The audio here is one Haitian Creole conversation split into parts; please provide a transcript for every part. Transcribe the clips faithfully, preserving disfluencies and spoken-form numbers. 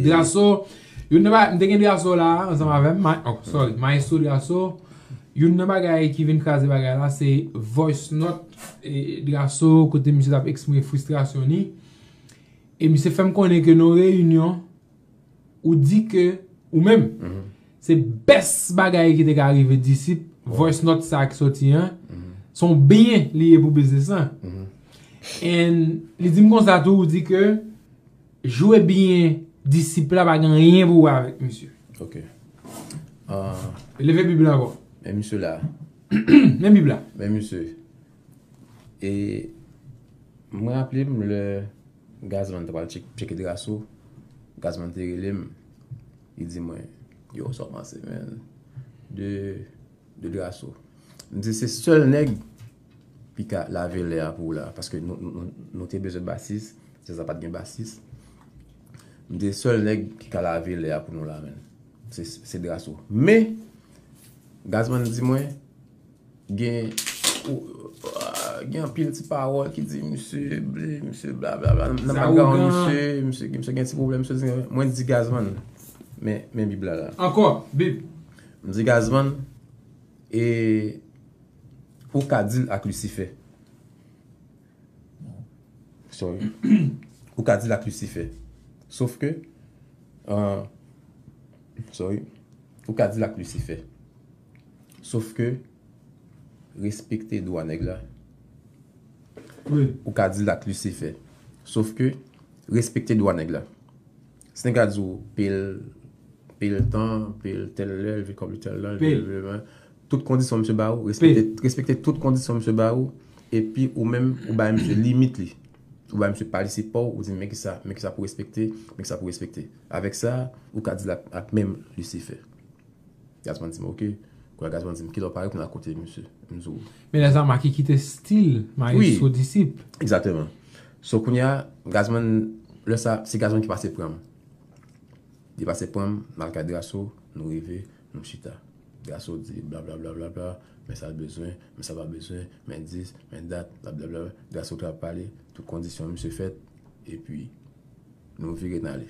Draso, youn nan ba-, m te gen Draso la ansanm avè m, ma-, oh, sorry, Maestro Draso. Youn nan bagay ki vin kraze bagay la, se voice note, e, Draso, kote misye t ap eksprime fristrasyon li. E misye fè m konnen ke nan reyinyon, ou di ke, ou menm, se best bagay ki te ka rive Disip, voice note sa ki soti an, se yon byen li ye pou biznis lan. And li di m konsa tou, ou di ke jwe byen Disip la pa gen anyen pou wè avèk misye. Ok. Ah, leve Bib la ankò. Men misye la. Men Bib la. Men misye. E mwen raple m lè Gazman te pral tchek-, tcheke Draso, Gazman te rele m. Li di mwen, "Yo, sa w panse, man, de, de Draso?" M di, "Se sèl nèg ki ka lave lè a pou w la, paske nou, nou, nou, nou te bezwen basis, se sa pa t gen basis." M di, "Sèl nèg ki ka lave lè a pou nou la, man, se, se Draso." Men, Gazman di mwen, gen, ou, ah, gen anpil ti pawòl ki di, "Misye ble, misye blablabla." Nan, nan background, misye, misye, misye gen ti pwoblèm, misye di, mwen di, "Gazman, men, men Bib la la." Ankò, Bib. M di, "Gazman, e ou ka deal ak Lisifè." Sorry. Ou ka deal ak Lisifè. Sof ke, ah, sorry. Ou ka deal ak Lisifè. Sof ke, respekte dwa nèg la. Wi. Ou ka deal ak Lisifè. Sof ke, respekte dwa nèg la. Si nèg la di w peye l, peye l tan, peye l tèl lè, leve kòb li tèl lè, peye l, tout kondisyon misye ba ou, respekte, respekte tout kondisyon misye ba ou, epi ou menm, ou bay misye limit li. Ou bay misye pa li sipò, ou di, "Men kisa, men kisa pou respekte, men kisa pou respekte." Avèk sa, ou ka deal ak, ak menm Lisifè. Gazman di m, "Ok." Kounye a Gazman di m, "Kilè w pare pou n al kote misye?" M di w. Men lè sa, Maki kite stil Maestro Disip. Egzakteman. So, kounye a, Gazman, lè sa, se Gazman ki pase pran m. Li pase pran m, n al kay Draso, nou rive, nou chita. Draso di, blablabla, bla, bla, bla, men sa l bezwen, men sa l pa bezwen, men dis, men dat, blablabla. Draso t ap pale, tout kondisyon misye fèt, epi nou vire n ale.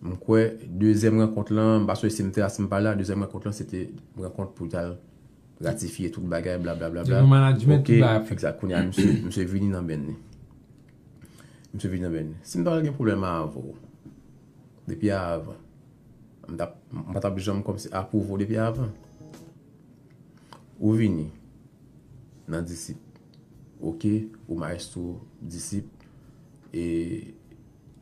M kwè, dezyèm rankont lan, m pa sonje si m te la, si m pa la, dezyèm rankont lan, se te rankont pou l t al ratifye tout bagay, blablabla. Depi management, tout bagay ap fèt. Egzak, kounye a, misye, misye vini nan bèn li. Misye vini nan bèn li. Si m ta gen pwoblèm avè w, depi avan, m t ap, m pa t ap janm kòmsi apwouve w depi avan. Ou vini nan Disip. Ok, ou Maestro Disip. E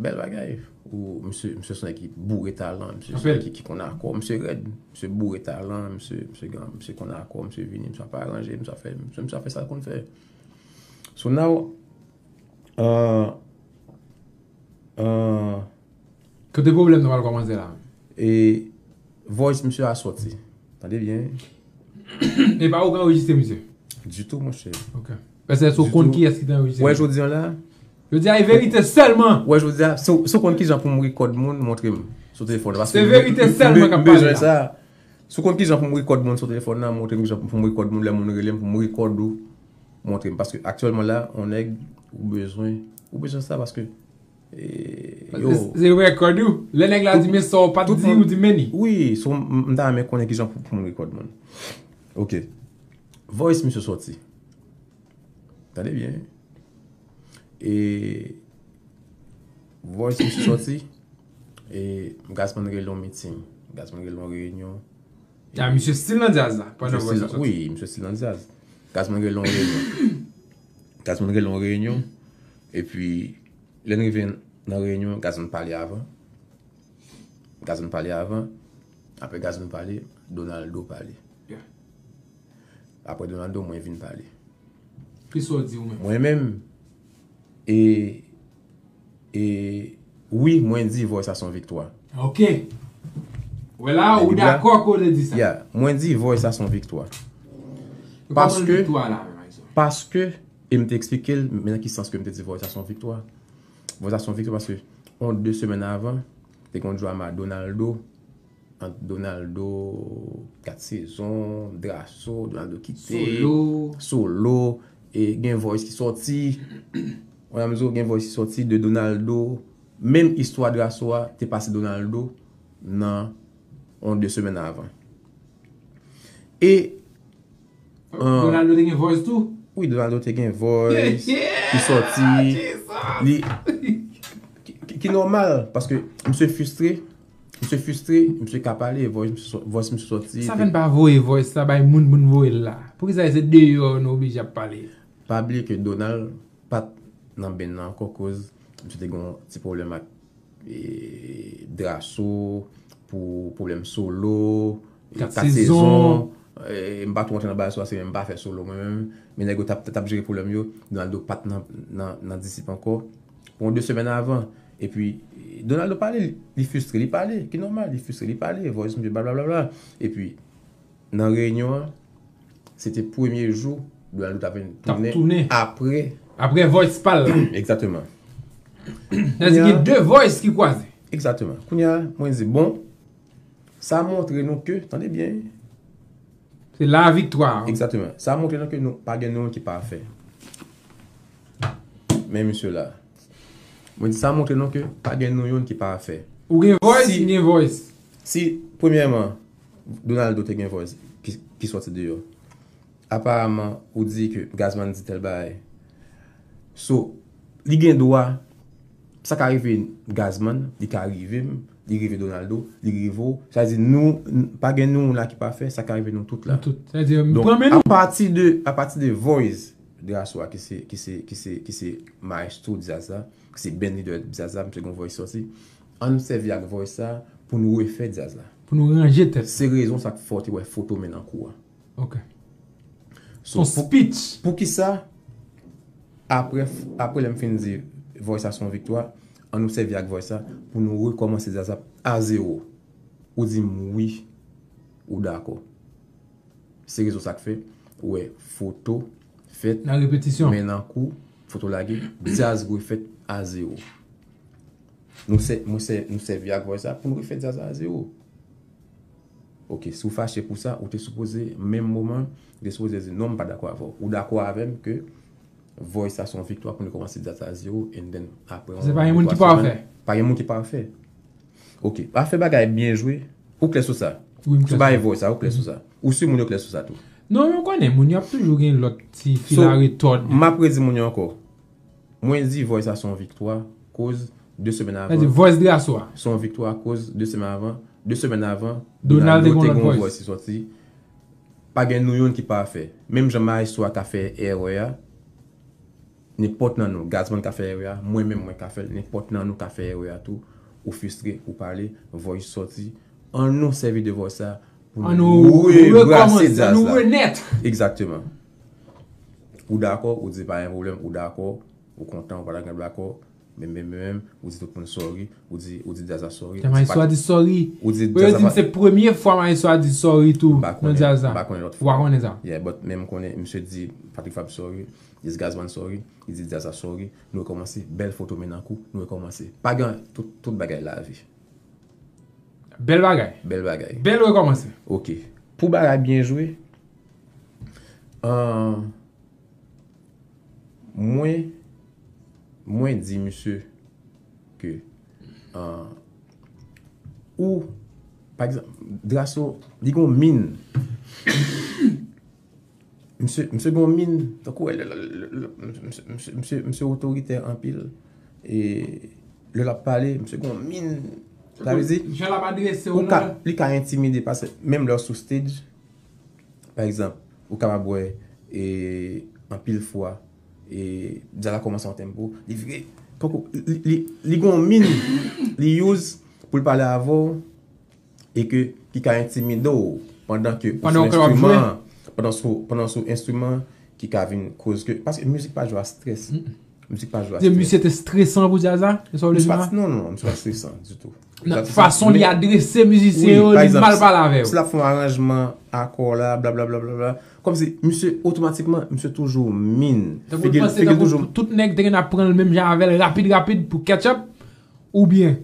bèl bagay. Ou, misye, misye se yon nèg ki boure talan, misye se yon nèg ki, ki konn akò, misye rèd, misye boure talan, misye, misye gen, misye konn akò, misye vini, misye ap aranje, misye ap fè, misye, misye ap fè sa l konn fè. So now, euh, euh, Kote pwoblèm nan pral kòmanse la? E voice misye a sòti. Tande byen. E pa ou ki anrejistre misye? Ditou, monchè. Ok. Paske si w konn kiyès ki te anrejistre misye. Wè, jodi a la. Jodi a, e verite sèlman. Wè, jodi a, si w, si w konn kijan pou m rekòd moun, montre m sou telefòn nan. Se verite sèlman k ap pale la. Si w konn kijan pou m rekòd moun sou telefòn nan, montre m kijan pou m rekòd moun, lè moun rele m, pou m rekòd ou, montre m. Paske aktyèlman la, yon nèg, ou bezwen, ou bezwen sa, paske E, yo. Se, se rekòd ou. Lè nèg la di, "Men sa w pa t di," ou di, "Men li." Wi, so, m, m ta renmen konnen kijan pou, pou m rekòd moun. Ok. Voice misye sòti. Tande byen. E voice misye sòti. E Gazman rele yon meeting. Gazman rele yon reyinyon. Ya, misye still nan djaz la, pandan voice la sòti. Wi, misye still nan djaz. Gazman rele yon reyinyon. Gazman rele yon reyinyon. Epi, lè n rive nan reyinyon, Gazman pale avan. Gazman pale avan. Apre Gazman pale, Donaldo pale. Yeah. Apre Donaldo, mwen vin pale. Kisa w di ou menm? Mwen menm, e, e, wi, mwen di voice a se yon viktwa. Ok. Wè la, ou dakò ke w te di sa? Yeah, mwen di voice a se yon viktwa. Paske, paske, e m te eksplike l, men nan ki sans ke m te di voice a se yon viktwa. Voice a se yon viktwa paske, yon de semèn avan, te gen yon drama Donaldo, ant Donaldo, Kat Sezon, Draso, Donaldo kite, Solo. Solo, e gen voice ki sòti. Wè, m di w, gen voice ki sòti de Donaldo, menm istwa Drasso a te pase Donaldo nan yon de semèn avan. E Donaldo te gen voice tou? Wi, Donaldo te gen voice ki sòti. Li ki, ki, ki nòmal, paske misye fristre. Misye fristre, misye ka pale, voice misye sò- voice misye sòti. Sa fè n pa voye voice la bay moun pou n voye l la? Poukisa se deyò nou oblije ap pale? Pa bliye ke Donald pa t nan benn nan ankò, koz misye te gen yon ti pwoblèm ak e, Drasso, pou pwoblèm solo, e, Kat kat sezon. Sezon. E, m pa twò antre nan bagay sou la, se m pa fè solo mwen menm. Men nèg yo t ap t ap jere pwoblèm yo. Donaldo pa t nan, nan, nan disip ankò. Pou yon de semèn avan. Epi, Donaldo pale, li fristre, li pale, ki nòmal, li fristre, li pale, voice misye, blablabla. Epi, nan reyinyon an, se te premye jou Donaldo t ap vin T ap tounen tounen. Apre. Apre voice pa l la. Egzakteman. Nan di gen de voice ki kwaze. Egzakteman. Kounye a, mwen di, bon, sa montre nou ke, tande byen, Se la viktwa. Egzakteman. Sa montre nou ke nou pa gen nou youn ki pafè. Men misye la. Mwen di sa montre nou ke pa gen nou youn ki pafè. Ou gen voice, Si- m gen voice. Si, premyèman, Donaldo te gen voice ki, ki sòti deyò. Aparaman, ou di ke Gazman di tèl bagay. So, li gen dwa, sa ka rive Gazman, li ka rive m, li rive Donaldo, li rive w. Sa di nou, n- pa gen nou la ki pafè, sa ka rive nou tout la. Tout. Sa di, m Donk, pran men nou. Apati de, apati de voice Drasso a, ki se, ki se, ki se, ki se maestro djaz la, ki se band leader djaz la, misye gen voice sòti. Ann sèvi ak voice sa pou nou refè djaz la. Pou nou ranje tèt. Se rezon sa k fè w te wè foto men nan kou a. Ok. So, Son speech. Poukisa, apre, apre lè m fin di voice sa se yon viktwa, ann nou sèvi ak voice sa pou nou rekòmanse djaz la a zewo. Ou di m wi, ou dakò. Se rezon sa k fè, ou wè, foto fèt, Nan repetisyon. Men nan kou, foto lage, djaz refèt a zewo. Nou sè, mwen sè, nou sèvi ak voice sa pou nou refè djaz la a zewo. Ok, si w fache pou sa, ou te sipoze, menm moman, ou te sipoze di non, m pa dakò avè w. Ou dakò avè m ke voice sa se yon viktwa pou nou kòmanse djaz la a zewo, and then apre Se pa yon moun ki pafè. Pa gen moun ki pafè. Ok, pa fè bagay byen jwe. Ou klè sou sa? Wi, m klè Sou bagay voice sa, ou klè sou sa? Ou si moun yo klè sou sa tou? Non, men w konnen, moun yo ap toujou gen lòt ti fil So, a retòd. M ap redi moun yo ankò. Mwen di voice sa se yon viktwa, koz de semèn Sa di avan. Voice Drasso a. Se yon viktwa, koz de semèn avan. De semèn avan, Donald te Donaldo gen te lòt gen yon voice. voice ki sòti. Pa gen nou youn ki pafè. Menm jan maestro a ka fè erè a, nenpòt nan nou, Gazman ka fè erè a, mwen menm mwen ka fè l, nenpòt nan nou ka fè erè a tou. Ou fristre, ou pale, voice sòti. Ann nou sèvi de voice sa pou Ann nou rebrase rekòmanse, djaz ann nou la. Renèt. Egzakteman. Ou dakò, ou di pa gen pwoblèm, ou dakò, ou kontan, ou pa ta gen dakò, men men men men, ou di tout moun sorry, ou di, ou di djaz la sorry. Maestro a di sorry. Ou di Ou yo djaz di m la se premye fwa Maestro a di sorry tou M pa nan konnen, djaz la. M pa konnen lòt Ou pa fwa. Konnen sa. Yeah, but men m konnen, misye di Patrick Fab sorry, Jazz Gazman sorry, li di djaz la sorry, nou rekòmanse, bèl foto men nan kou, nou rekòmanse. Pa gen tout, tout bagay lavi. Bèl bagay. Bèl bagay. Bèl rekòmanse. Ok. Pou bagay byen jwe, an, mwen, mwen di misye ke, an, ou, pa egzanp, Drasso, li gon min. Misye, misye gon min, tankou, lè, lè, lè, lè, misye, misye, misye, misye otoritè anpil. E lè l ap pale, misye gon min. Sa vle di, Jan l ap adrese ou w ka, la. Li ka entimide, paske menm lè w sou stage, pa egzanp, ou kapab wè, e, anpil fwa, e, djaz la kòmanse yon tempo, li vire, tankou, li, li, li gon min, li use pou l pale avè w, e ke, ki ka entimide w pandan ke ou Pandan sou w kapab enstriman, pandan sou, pandan sou enstriman ki ka vin koz ke, paske mizik pa jwe a strès. Mizik pa jwe a Se strès. Misye te stresan pou djaz la? Se sa w vle Misye di pa, la? Non, non, misye pa stresan ditou. Nan fason li adrese mizisyen yo, li mal pale avè yo. Si l ap fè yon aranjman, akò la, blablabla, blablabla. Kòmsi, misye otomatikman, misye toujou min. Tankou l panse tankou tout nèg te gen ap pran l menm jan avè l, rapid, rapid, pou catch up, oubyen?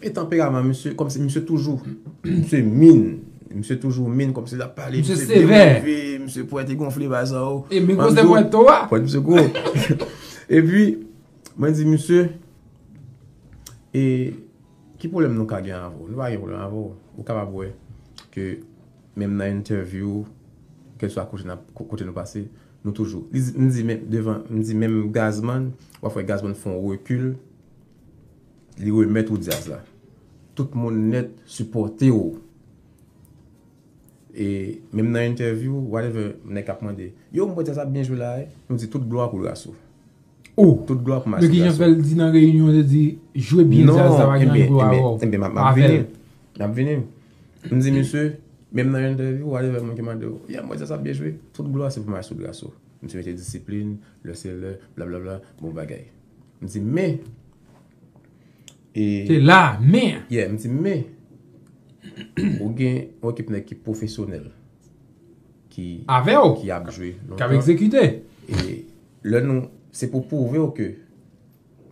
E tanperaman misye, kòmsi misye toujou, misye min. Misye toujou min, kòmsi l ap pale, Misye misye sevè. Byen leve, misye pwèt, li gon fle ba sa, o. E men gwo se pwèt tou a. Pwèt misye gwo. Epi, mwen di misye, E ki pwoblèm nou ka gen avè w? Nou pa gen pwoblèm avè w. Ou kapab wè ke menm nan entèvyou, kèlswa kote n ap, ko- kote nou pase, nou toujou. Li di- M di menm devan, m di menm Gazman, w ap wè Gazman fè yon rekil, li remèt ou djaz la. Tout moun nèt sipòte w. E menm nan entèvyou, whatever, nèg k ap mande, yo, m wè djaz ap byen jwe la, wi. Nou di tout glwa pou Drasso. Oh! Tout glwa pou Men Maestro kijan Drasso. Fè l di nan reyinyon, yo di jwe byen djaz la, pa gen anyen pou avè w. Enben, m ap vini. M ap vini. M di misye, menm nan entèvyou, whatever, moun ki mande w, ya, m wè djaz ap byen jwe, tout glwa se pou Maestro Drasso. Misye mete disiplin, lè se lè, blablabla, bon bagay. M di, men, e, Se la, men, yeah, m di, men, ou gen yon ekip nèg ki pwofesyonèl, ki, avè w, ki ap jwe k ap lontan. Egzekite. E lè nou, se pou pwouve w ke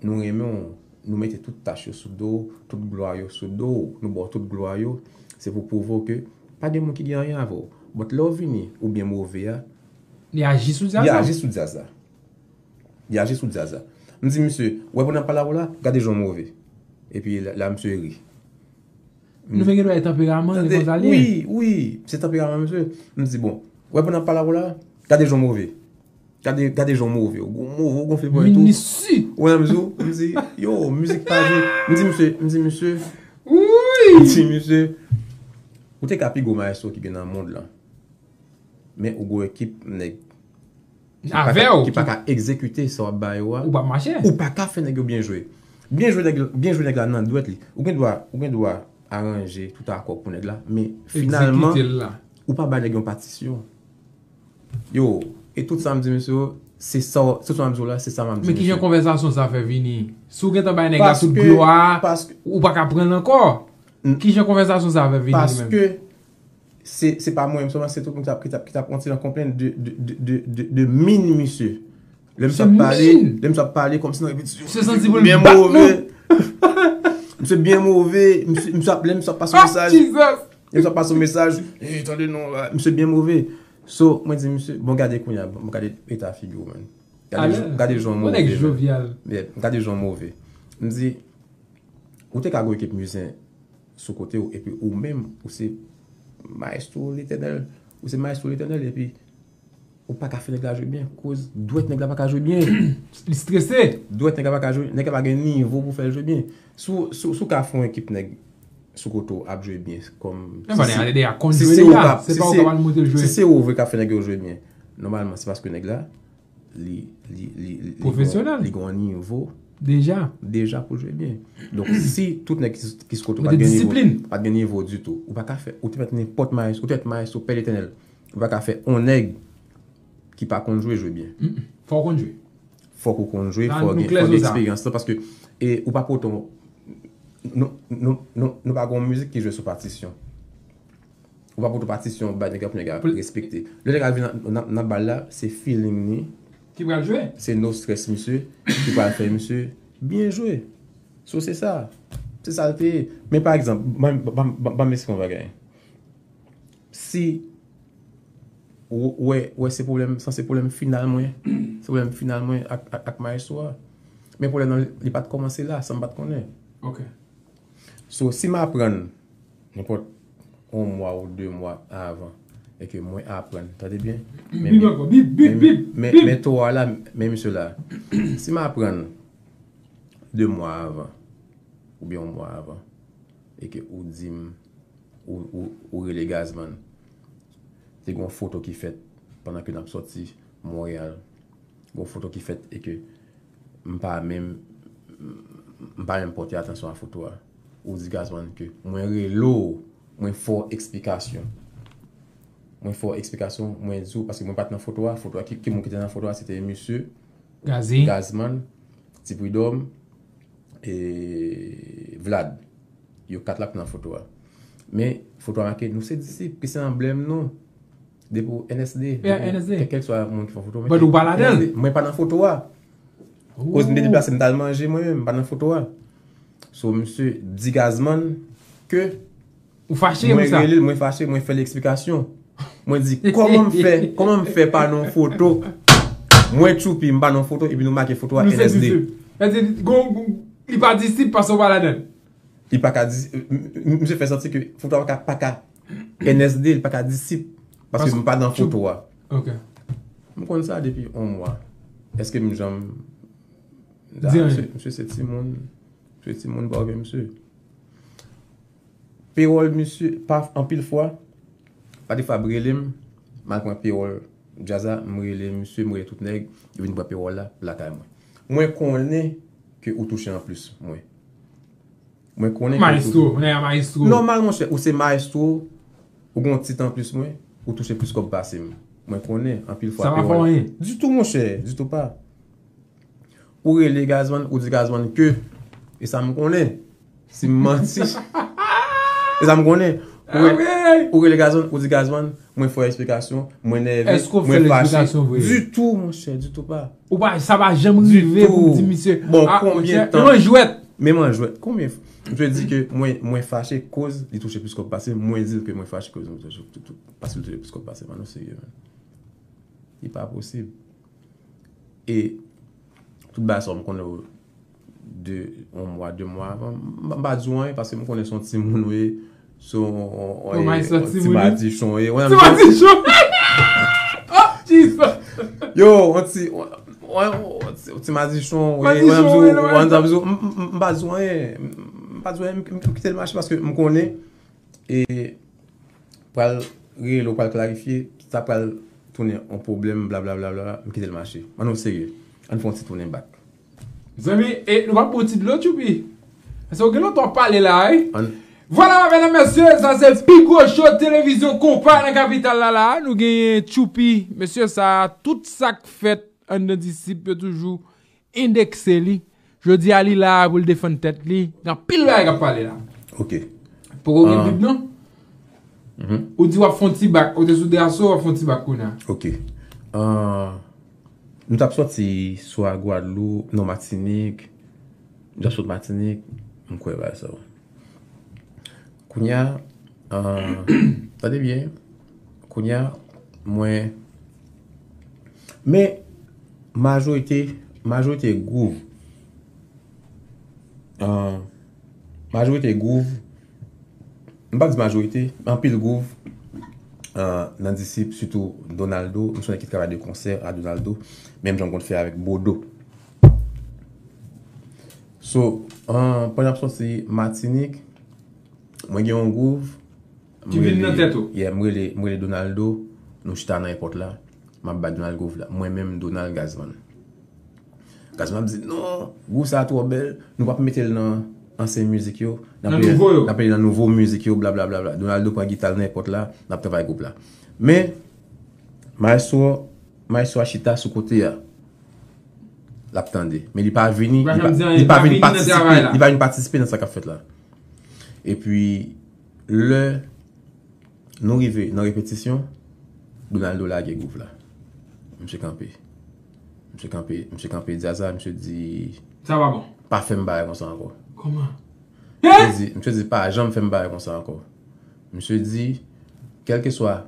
nou renmen w, nou mete tout tach yo sou do w, tout glwa yo sou do w, nou ba w tout glwa yo, se pou pwouve w ke pa gen moun ki gen anyen avè w. But lè w vini, ou byen move a, Li aji sou djaz li la. Aji sou djaz la. Li aji sou djaz la. M di misye, wè pandan m pale avè w la, gade jan w move. Epi la, la misye ri. Nou men gen dwa e tanperaman, li Tande, konsa li ye. Wi, wi, se tanperaman misye. M di, bon, wè pandan m pale avè w la, gade jan w move. Gade, gade jan w move. Ou gon- move, ou gonfle pwen tou. Minisi. Ou wè m di, m di, yo, mizik pa jwe. M di misye, m di misye, m Wi! di misye, ou te ka pi gwo maestro ki gen nan mond lan. Men ou gon ekip nèg ki pa Avè ka- w, ki pa ka egzekite sa w ap ba yo a. Ou p ap mache. Ou pa ka fè nèg yo byen jwe. Byen jwe nèg, byen jwe nèg la nan dwèt li. Ou gen dwa, ou gen dwa aranje tout akò pou nèg la, men finalman, Egzekite l la. Ou pa bay nèg yon patisyon. Yo, e tout sa m di misye yo, se sa, se sa m di w la, se sa m ap di Men kijan misye. Konvèsasyon sa fè vini? Si w gentan bay nèg la tout Paske- glwa, paske- ou pa ka pran l ankò. N- Kijan konvèsasyon sa fè vini li menm? Paske se, se pa mwen menm sèlman, se tout moun ki t ap, ki t ap, ki t ap yon ti jan konplenn de, de, de, de, de, de min misye. Lè misye Se ap pale, min. Lè misye ap pale kòmsi nan repetisyon. Se santi pou l Byen bat move. nou. Misye byen move, misye, misye ap, lè misye ap pase Ah, mesaj. Jesus! Lè misye ap pase mesaj. Ey, tande non, la. Misye byen move. So, mwen di misye, bon, gade kounye a, bon, gade eta figi w, man. Gade, Alè, jan- gade jan w yon nèg move, man. jovial. Yeah, gade jan w move. M di, ou te ka gon ekip mizisyen sou kote w, epi ou menm, ou se maestro letènèl, ou se maestro letènèl, epi ou pa ka fè nèg la jwe byen, koz dwèt nèg la pa ka jwe byen. Li strese. Dwèt nèg la pa ka jwe, nèg la pa gen nivo pou fè l jwe byen. Si w, si w, si w ka fè yon ekip nèg sou kote w ap jwe byen, kòm Men pa nèg la konn si jwe se li ou la, k ap, se si pa ou se, k ap al monte l jwe. Si se ou vre k ap fè nèg yo jwe byen, nòmalman, se paske nèg la, li, li, li, li, li Pwofesyonèl. Li gen yon nivo Deja. Deja pou l jwe byen. Donk, si tout nèg ki, ki sou kote w pa Mete t gen nivo, disiplin. Pa t gen nivo ditou, ou pa ka fè, ou te mèt nenpòt maestro, ou te mèt maestro Pè Letènèl, ou pa ka fè on nèg ki pa konn jwe, jwe byen. Mm-mm. Fò w konn jwe. Fòk ou konn jwe, Sa, fò nou gen, klè fò sou gen sa. Eksperyans lan, paske, e, ou pa pote yon, nou, nou, nou, nou pa gen yon mizik ki jwe sou patisyon. Ou pa pote yon patisyon bay nèg la pou nèg la respekte. Lè nèg la vin nan, nan, nan bal la, se feeling ni. Ki pral jwe? Se no stress misye ki pral fè misye byen jwe. So, se sa. Se sa l te ye. Men pa egzanp, ban, ban, ban, ban m eksplike yon bagay. Si ou wè, wè se pwoblèm, sa se pwoblèm final mwen, se pwoblèm final mwen ak, ak, ak maestro a. Men pwoblèm nan, li pa t kòmanse la, san m pa t konnen. Ok. So, si m aprann nenpòt yon mwa ou de mwa avan, e ke mwen aprann, tande byen? Men, Bib ankò, bib, bib, men, bib, men, bib. Men to a la, men misye la, si m aprann de mwa avan, oubyen yon mwa avan, e ke ou di m, ou, ou, ou rele Gazman, te gen yon foto ki fèt pandan ke n ap sòti Monreyal, gen yon foto ki fèt e ke m pa menm, m pa menm pòte atansyon a foto a. Ou di Gazman ke mwen rele w, mwen fè w eksplikasyon. Mwen fè w eksplikasyon, mwen di w, paske mwen pa t nan foto a, foto a, ki, ki moun ki te nan foto a, se te misye Gazi. Gazman, Ti Pridòm, e Vlad. Yo kat la ki nan foto a. Men, foto a make, nou se disip, ki se anblèm nou. Depi w N S D, Yeah, depi w N S D. kèlkèlswa moun ki fè foto. But ou pa ladan l. N S D, mwen pa nan foto a. Koz m te deplase, m t al manje mwen menm, m pa nan foto a. So, misye di Gazman ke Ou fache mwen pou sa. Rele l, mwen fache, mwen fè l eksplikasyon. Mwen di, kòman m fè, kòman m fè pa nan foto? Mwen Tchoupi, m pa nan foto, epi nou make foto a Nou se N S D. disip. Sa di, gon, gon, Li pa disip paske w pa ladan l. Li pa ka dis, m- m- misye fè santi ke foto a pa ka, pa ka N S D, li pa ka disip. Paske m pa nan foto a. Ok. M konn sa depi yon mwa. Èske m janm Di anyen. Misye, misye se timoun. Misye timoun pa ouvè misye. Pewòl misye, pa anpil fwa, pa defwa ap rele m, m al pran pewòl djaz la, m rele misye, m rele tout nèg, yo vin pran pewòl la lakay mwen. Mwen konnen ke ou touche anplis mwen. Mwen konnen ke ou touche. Maestro, nèg a maestro. Nòmal, monchè, ou se maestro, ou gen yon tit anplis mwen, ou touche plis kòb pase m. Mwen konnen, anpil fwa, sa pa fè anyen. Ditou, monchè, ditou pa. Ou rele Gazman, ou di Gazman ke, e sa m konnen, si m manti, e sa m konnen, ou re- ou rele Gazman, ou di Gazman, mwen fè w eksplikasyon, mwen nève, mwen fache. Èske w fè l eksplikasyon vre? Ditou, monchè, ditou pa. Ou pa, sa pa janm rive pou m di misye, bon, ah, konbyen tan? Menm an jwèt. Menm an jwèt. Konbyen f- misye di ke mwen, mwen fache koz li touche plis kòb pase m, mwen di l ke mwen fache koz li touche, paske li touche plis kòb pase m. An nou serye, man. Li pa posib. E tout bagay sa yo, m konnen yo de yon mwa, de mwa avan. M m pa di w anyen paske m konnen se yon timoun ou ye, se yon, yon, yon, yon ti madichon ou ye. Ti madichon! Oh, Jesus! Yo, yon ti, yon, yon, yon ti, yon ti madichon ou ye. Madichon ou ye, m pa di w anyen. M pa di w anyen. M, m kite l mache paske m konnen e pral rele w, pral klarifye, sa pral tounen yon pwoblèm, blablabla, m kite l mache. Ann nou serye. Ann fè yon ti tounen bak. Zanmi, e nou pa pran ti dlo, Tchoupi? Paske w gen lontan w ap pale la, wi. Vwala, medam, mesye, sa se pi gwo show televizyon konpa nan kapital la, la. Nou genyen Tchoupi, mesye, sa, tout sa k fèt anndan Disip, yo toujou endekse li. Jodi a, li la pou l defann tèt li. Gen anpil bagay k ap pale la. Ok. Poko gen pib, non? Ou di w ap fè yon ti bak. Ou te sou Draso, w ap fè yon ti bak kounye a. Ok. Ah, nou t ap sòti swa Gwadloup, non, Matinik. Nou t ap sot Matinik. M kwè bagay sa yo. Kounye a, ah, tande byen. Kounye a, mwen, men majorite, majorite gwouv, ah, majorite gwouv, m p ap di majorite, anpil gwouv, ah, nan Disip, sitou Donaldo, m se yon nèg ki travay de konsè a Donaldo, menm jan m konn fè avèk Bodo. So, ah, pandan m sòti Matinik, mwen gen yon gwouv. Ki vin nan tèt ou? Yeah, m rele, m rele Donaldo, nou chita nan èpòt la. M ap bay Donald gwouv la. Mwen menm, Donald Gazman. Gazman ap di, "Non, gwouv sa twò bèl, nou p ap mete l nan ansyen mizik yo. N ap mete l nan nouvo mizik yo, blablabla." Donaldo pran gita l nan èpòt la, n ap travay gwoup la. Men, maestro, maestro a chita sou kote a. L ap tande. Men li pa vini, li pa, li pa vin patisipe, li pa vin patisipe nan sa k ap fèt la. Epi, lè nou rive nan repetisyon, Donaldo lage gwouv la. Misye kanpe. Misye kanpe, misye kanpe djaz la, misye di, "Sa pa bon. Pa fè m bagay konsa ankò." Kòman? Misye di, misye di, "Pa janm fè m bagay konsa ankò." Misye di, kèlkeswa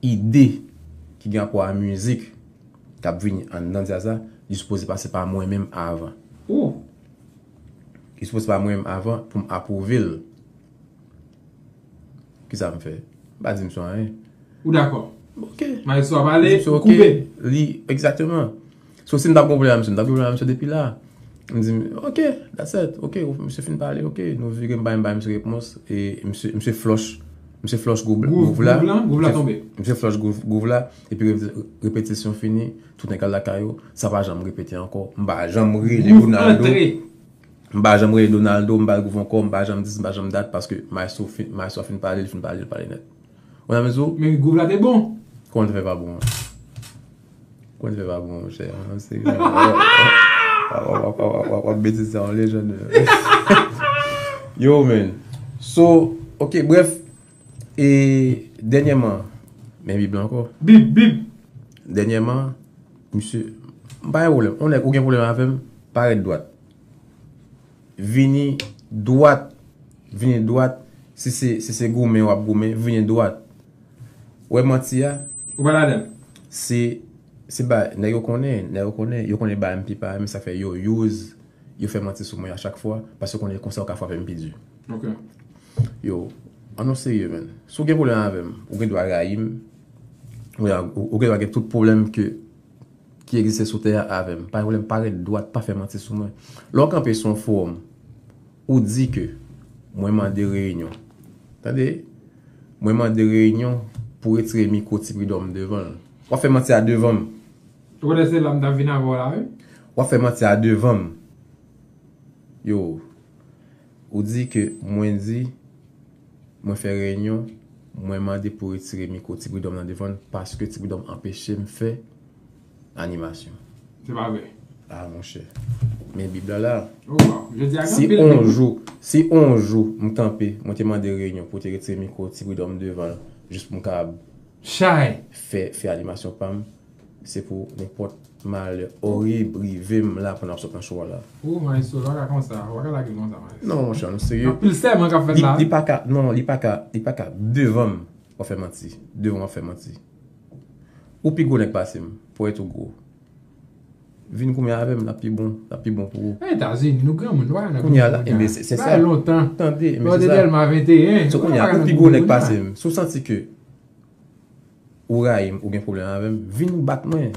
ide ki gen rapò a mizik k ap vini anndan djaz la, li sipoze pase pa mwen menm avan. Li sipoze pa mwen menm avan pou m apwouve l. Kisa m fè? M pa di misye anyen. Ou dakò? Ok. Maestro a pale, ou koupe. Li, egzakteman. So, si m t ap gen pwoblèm ak misye, m t ap gen pwoblèm ak misye depi la. M di, "Ok, that's it. Ok, misye fin pale, ok." Nou vire, m bay, m bay misye repons. E misye, misye flòch, misye flòch gwouv, gwouv la. Gwouv la, gwouv la tonbe. Misye flòch gwouv, gwouv la. Epi repeti-, repetisyon fini, tout nèg al lakay yo. Sa pa janm repete ankò. M pa janm rele Donaldo. M pa janm rele Donaldo, m pa gwouv ankò, m pa janm dis, m pa janm dat, paske maestro fin, maestro a fin pale, li fin pale, li pale nèt. Ou nan mezon? Men gwouv la te bon. Kòman l te fè pa bon an? Kòman l te fè pa bon, monchè? An serye, w ap, w ap, w ap, w ap, w ap, w ap betize sa, yon lejann. Yo, man. So, ok, brèf. E dènyèman, men Bib la ankò. Bib, Bib. Dènyèman, misye, m pa gen pwoblèm. Yon nèg, ou gen pwoblèm avè m, parèt dwat. Vini dwat. Vini dwat. Si se, si se goumen w ap goumen, vini dwat. Ou wè manti a? Ou pa ladan l. Se, se ba, nèg yo konnen, nèg yo konnen, yo konnen ba M P pa, men sa fè yo use Yo fè manti sou mwen a chak fwa, paske yo konnen konsa yo ka frape m pi di. Ok. Yo, ann nou serye, menn. Si w gen pwoblèm avè m, ou gen dwa rayi m, ou, ou, ou gen dwa gen tout pwoblèm ke, ki egziste sou tè a avè m. Pa gen pwoblèm, parèt dwat, pa fè manti sou mwen. Lè w kanpe sou yon fowòm, ou di ke mwen mande reyinyon. Tande? Mwen mande reyinyon pou retire mikwo Ti Pridòm devan l. W ap fè manti a devan m. Ou konnen se la m t ap vin avè w la, wi. W ap fè manti a devan m. Yo, ou di ke mwen di, mwen fè reyinyon, mwen mande pou retire mikwo Ti Pridòm nan devan l paske Ti Pridòm anpeche m fè animasyon. Se pa vre. Ah, monchè. Men Bib la la. Oh, wow. Jodi a gen Si anpil on Bib. Jou, si on jou m kanpe, mwen te mande reyinyon pou te retire mikwo Ti Pridòm devan l, jis pou m kapab Chay. fè, fè animasyon pa m, se pou nenpòt malè orib rive m la pandan m sot nan show a la. Ou maestro, w pa ka konsa, w pa ka lage konsa, maestro. Non, monchè, nou serye. Anpil sèman k ap fèt Li, la. Li pa ka, non, li pa ka, li pa ka, devan m, w ap fè manti. Devan m, w ap fè manti. Ou pi gwo nèg pase m, pou èt ou gwo. Vin koumen avè m, l ap pi bon, l ap pi bon pou ou. Etazini, nou granmoun, nou pa nan Kounye a la, granmoun, enben, gars. se, se Sa sa. Fè lontan. Tande, enben, Mwen se te sa. Dèlma venn e en. So, kounye a, ou pi gwo nèg pase m. Si w santi ke ou rayi m, ou gen pwoblèm avè m, vin bat mwen.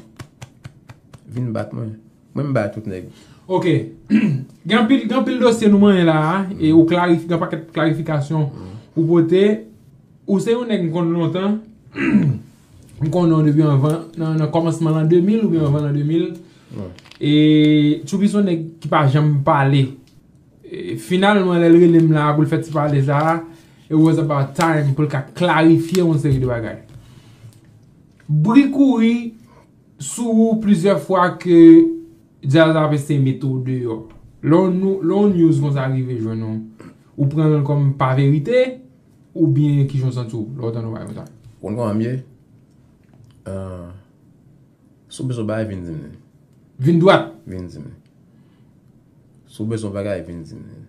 Vin bat mwen. Mwen, m bay tout nèg. Ok. Gen anpil, gen anpil dosye nou manyen la a, e ou klarif-, gen pakèt klarifikasyon ou pote. Ou se yon nèg m konn lontan. M konnen w depi anvan, nan, nan kòmansman lan de mil oubyen anvan lan de mil. Wi. E Tchoupi se yon nèg ki pa janm pale. E finalman, lè l rele m la pou l fè ti pale sa a, it was about time pou l ka klarifye yon seri de bagay. Bri kouri sou ou plizyè fwa ke djaz la ap eseye mete w deyò. Lè yon nou-, lè yon news konsa rive jwenn ou, ou pran l kòm pa verite, oubyen kijan w santi w lè w tande yon bagay konsa? Ou konn kòman m ye? Euh, si w bezwen bagay, vin di m li. Vin dwat. Vin di m li. Si w bezwen bagay, vin di m li.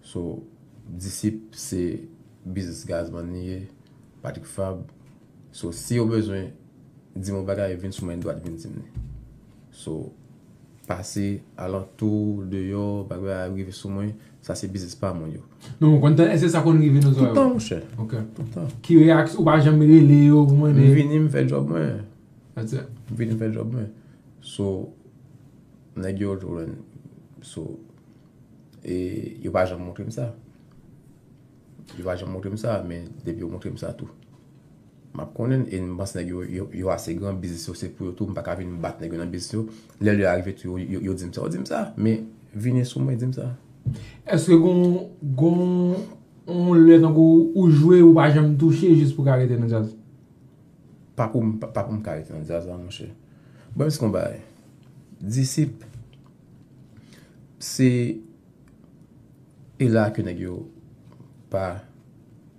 So, Disip se biznis Gazman li ye, Patrick Fab. So, si w bezwen di m yon bagay, vin sou mwen dwat, vin di m li. So, pase alantou, deyò, bagay a rive sou mwen, sa se biznis pa mwen yo. Non, mwen konn tande, èske sa konn rive nan zòrèy Toutan, ou? Monchè. Ok. Toutan. Ki reyaksyon, ou pa janm rele yo pou M mande? Vini, m fè djòb mwen. That's it. M vini, m fè djòb mwen. So, nèg yo toujou, so, e yo pa janm montre m sa. Yo pa janm montre m sa, men depi yo montre m sa tou, m ap konnen, e m panse nèg yo, yo, yo ase gran, biznis yo se pou yo tou, m pa ka vin bat nèg yo nan biznis yo. Lè lè a rive tou, yo, yo, yo di m sa, yo di m sa, men vini sou mwen, di m sa. Èske gon, gon, on lè tankou ou jwe, ou pa janm touche jis pou ka rete nan djaz? Pa pou m, pa, pa pou m ka rete nan djaz la, monchè. Bon, se konn bagay. Disip, se, e la ke nèg yo pa,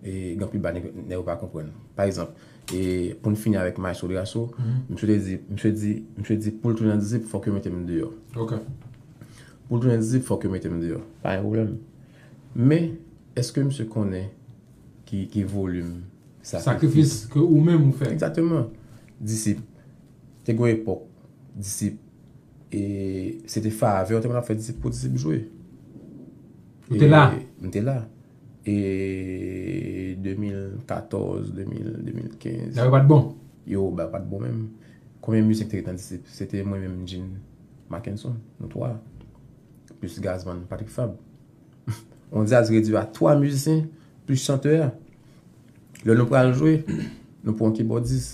e gen anpil bagay nèg, nèg yo pa konprann. Pa egzanp, e pou n fini avèk Maestro Drasso, Mhm. misye te di, misye di, misye di pou l tounen nan Disip, fòk yo mete m deyò. Ok. Pou l tounen Disip, fòk yo mete m deyò. Pa gen pwoblèm. Men, èske misye konnen ki, ki volim sakrifis? Sakrifis ke ou menm ou fè. Egzakteman. Disip. Te gen yon epòk, Disip, e se te favè yo te konn ap fè Disip pou Disip jwe. Ou te la? E, m te la. E de mil katòz, de mil, de mil kenz. Sa yo pa t bon. Yo, ba, pa t bon menm. Konbyen mizisyen ki te ret nan Disip? Se te mwen menm, Jean, Mackenson, nou twa. Plis Gazman, Patrick Fab. On djaz redui a twa mizisyen, plis chantè a. Lè nou pral jwe, nou pran yon kibòdis,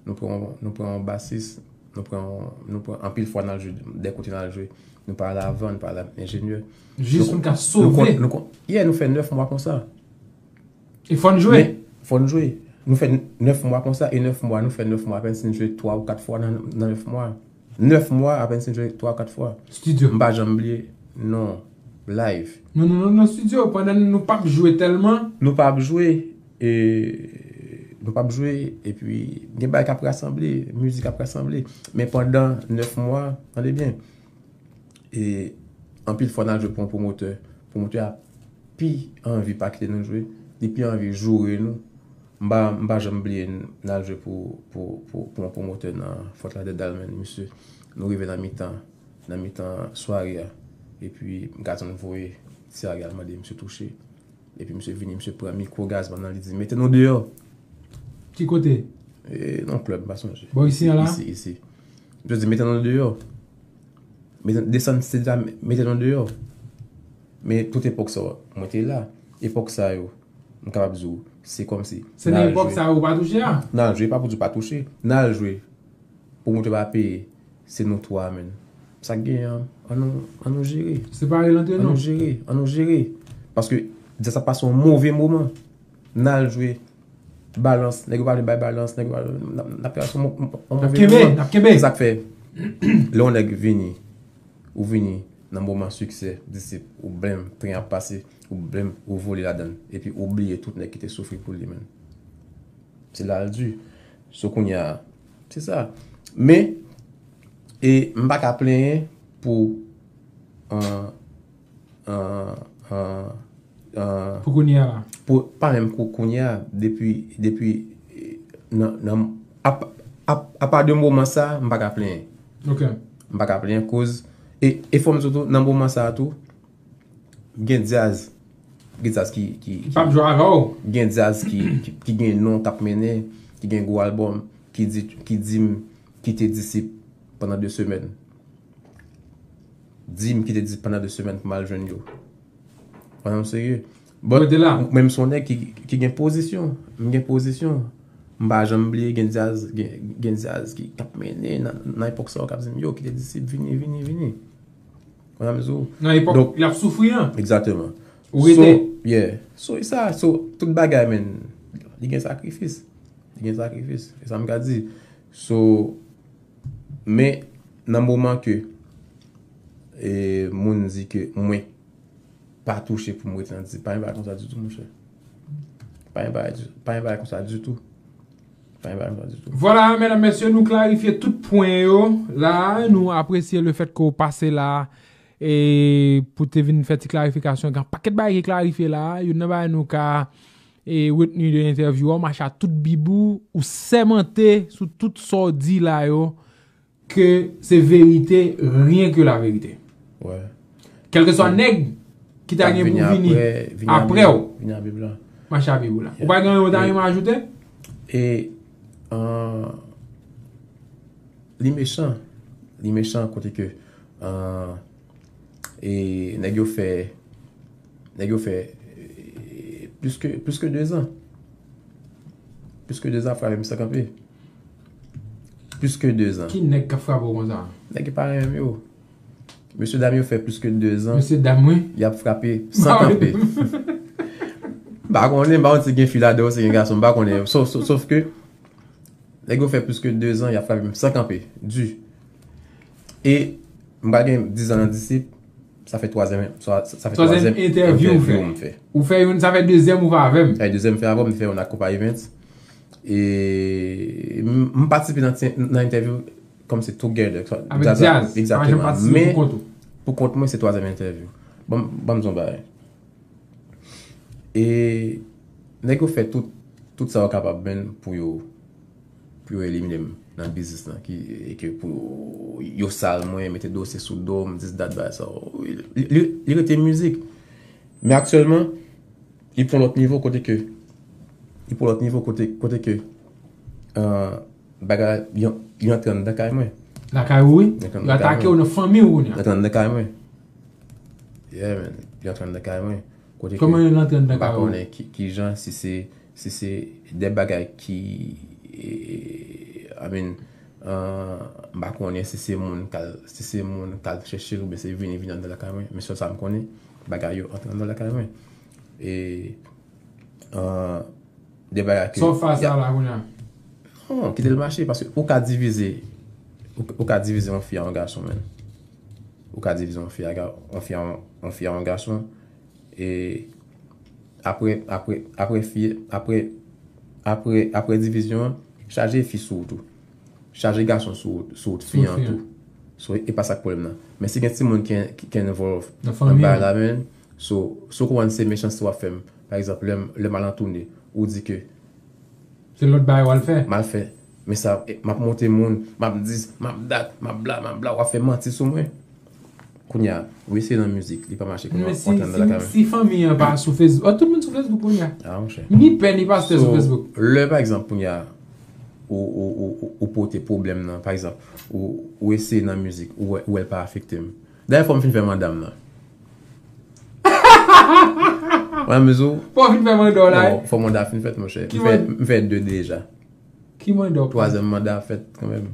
nou pran, nou pran yon basis, nou pran, nou pran anpil fwa n al jwe, de kote n al jwe. Nou pa al avan, nou pa al enjenyè. Jis pou n ka Nou sove. kon-, nou kon-, yeah, nou fè nèf mwa konsa. E fò n jwe. Men, fò n jwe. Nou fè nèf mwa konsa, e nèf mwa, nou fè nèf mwa, apèn si n jwe twa ou kat fwa nan, nan nèf mwa. Nèf mwa, apèn si n jwe twa ou kat fwa. Studio. M pa janm bliye, non, live. Non, non, non, nan studio, pandan nou p ap jwe tèlman. Nou pa ap jwe, e, nou pa ap jwe, epi gen bagay k ap rasanble, mizik ap rasanble. Men pandan nèf mwa, tande byen, e anpil fwa n al jwe pou yon pwomotè, pwomotè a pi anvi pa kite nou jwe, li pi anvi joure nou. M pa, m pa janm bliye n al jwe pou, pou, pou, pou yon pwomotè nan Fort Lauderdale, man, misye. Nou rive nan mitan, nan mitan sware a. Epi m ka tann voye ti Ariel mande misye touche. Epi misye vini, misye pran mikwo gazman nan, li di, "Mete nou deyò." Ki kote? E, nan klèb, m pa sonje. Bò isi a la? Isi, isi. Misye di, "Mete nou deyò." Mete, desann stage la, mete nou deyò. Men tout epòk sa, mwen te la. Epòk sa yo, m kapab di w, se kòmsi. Se nan epòk sa yo ou pa touche a? N al jwe, pa pou di w pa touche. N al jwe. Pwomotè pa peye, se nou twa, menn. Sa k genyen an, an nou, an nou jere. Separe l antre nou. An nou jere, an nou jere. Paske, djaz ap pase yon move moman. N al jwe, balans, nèg yo pa vle bay balans, nèg yo pa vle, n ap, n ap travèse yon mo- yon N ap move kenbe, moman. N ap kenbe. Se sa k fè, lè yon nèg vini, ou vini nan moman siksè, disip, ou blenm, tren ap pase, ou blenm, ou vole ladan l. Epi ou bliye tout nèg ki te soufri pou li, menn. Se la l di. So kounye a, se sa. Men, e m pa ka plenyen pou, an, an, an, an, Pou kounye a la. Pou, pa menm kou- kounye a, depi, depi, e, nan, nan, apa, apa, apa de moman sa, m pa ka plenyen. Ok. M pa ka plenyen koz, e, e fò m di w tou, nan moman sa a tou, gen djaz, gen djaz ki, ki, ki P ap jwe avè w. Gen djaz ki, ki, ki gen non k ap mennen, ki gen gwo albòm, ki di, ki di m kite Disip pandan de semèn. Di m kite Disip pandan de semèn pou m al jwenn yo. Pandan m serye. Bon, Rete la. Menm se yon nèg ki, ki gen pozisyon. M gen pozisyon. M pa janm bliye gen djaz, gen, gen djaz ki, k ap mennen nan, nan epòk sa yo k ap di m, "Yo, kite Disip, vini, vini, vini." Konn sa m di w? Nan epòk Donk- l ap soufri an. Egzakteman. Ou rete. So, yeah. So, e sa, so, tout bagay, men, li gen sakrifis. Li gen sakrifis. E sa m ka di. So, men, nan moman ke, e, moun di ke mwen pa touche pou m rete nan Disip, pa gen bagay konsa ditou, monchè. Pa gen bagay di- pa gen bagay konsa ditou. Pa gen bagay konsa ditou. Vwala, medam, mesye, nou klarifye tout pwen yo. La, nou apresye le fèt ke w pase la e pou te vin fè ti klarifikasyon. Gen pakèt bagay ki klarifye la. Youn nan bagay nou ka e retni de entèvyou a, w mache a tout bib ou, ou sèmante sou tout sa w di la yo, ke se verite, rien que la vérité. Ouais. Kèlkeswa nèg ki ta gen pou vini apre w, Vini a Bib la. Mache a bib ou la. Ou pa gen yon ta renmen ajoute? E, an, li mechan. Li mechan kote ke, an, e nèg yo fè, nèg yo fè, e, plis ke, plis ke de zan. Plis ke de zan, frape m san kanpe. Plis ke de zan. Ki nèg k ap frape w konsa? Nèg yo pa renmen m yo. Mesye dam yo fè plis ke de zan. Mesye dam, wi. Y ap frape san kanpe. M pa konnen, m pa konnen si gen fi ladan yo, si gen gason, m pa konnen. Sof, sof, sof ke nèg yo fè plis ke de zan, y ap frape m san kanpe. Di. E m pral gen diz an nan Disip, sa fè twazyèm, sa, sa fè Twazyèm twazyèm entèvyou ou fè. M fè. Ou fè youn, sa fè dezyèm ou fè avè m. Sa fè dezyèm m fè avè m, m fè youn ak Konpa Events. E m, m patisipe nan, ti- nan entèvyou kòmsi together. Avèk djaz. Egzakteman. Men, pou kont ou. Pou kont mwen, se twazyèm entèvyou. Ban m, ban m di yon bagay. E nèg yo fè tout, tout sa yo kapab, menn, pou yo, pou yo elimine m nan biznis lan, ki, e ke pou yo, yo sal mwen, mete dosye sou do m, dis dat bagay sa. Li, li, li rete mizik. Men aktyèlman, li pran lòt nivo kote ke, li pran lòt nivo kote, kote ke, euh, bagay, li, li antre anndan kay mwen. Lakay ou, wi. Li antre Yo anndan kay atake w mwen. Nan fanmi w kounye Li a. antre anndan kay mwen. Yeah, man. Li antre anndan kay mwen. Kote ke Kòman l antre anndan m pa kay ou? Konnen ki, ki jan, si se, si se de bagay ki, e, I mean, euh, m pa konnen si se moun k al, si se moun k al chèche l oubyen se vini, vini anndan lakay mwen. Men sèl sa m konnen, bagay yo antre anndan lakay mwen. E, euh, de bagay ke Sa w fè a la kounye a? Non, kite l mache, paske ou ka divize, ou, ou ka divize yon fi a yon gason, menn. Ou ka divize yon fi a ga- yon fi a yon, yon fi a yon gason. E apre, apre, apre fi, apre, apre, apre divizyon an, chaje fi sou ou tou. Chaje gason sou, sou fi an tou. So, e pa sa k pwoblèm nan. Men si gen timoun ki, ki, ki involve Nan nan fanmi bagay an. La, menn, so, so konprann se mechanste w ap fè m. Pa egzanp, lè m, lè m al an toune, ou di ke Se lòt bagay w al fè. M al fè. Men sa, e, m ap monte moun, m ap dis, m ap dat, m ap bla, m ap bla, w ap fè manti sou mwen. Kounye a, ou eseye nan mizik, li pa mache, kounye a, si, w antre anndan lakay mwen. Si fanmi an pa sou Facebook, oh, tout moun sou Facebook kounye a. Ah, monchè. Ni pè, ni pastè sou Facebook. So, lè, pa egzanp, kounye a, ou, ou, ou, ou, ou pote pwoblèm nan, pa egzanp, ou, ou eseye nan mizik, ou wè, ou wè l pa afekte m. Dayè, fò m fin fè manda m nan. Mwen, mezou. Fò w fin fè manda w la, wi. Fò manda a fin fèt, monchè. M fè, m fè de deja. Ki manda w? Twazyèm manda a fèt, kanmenm.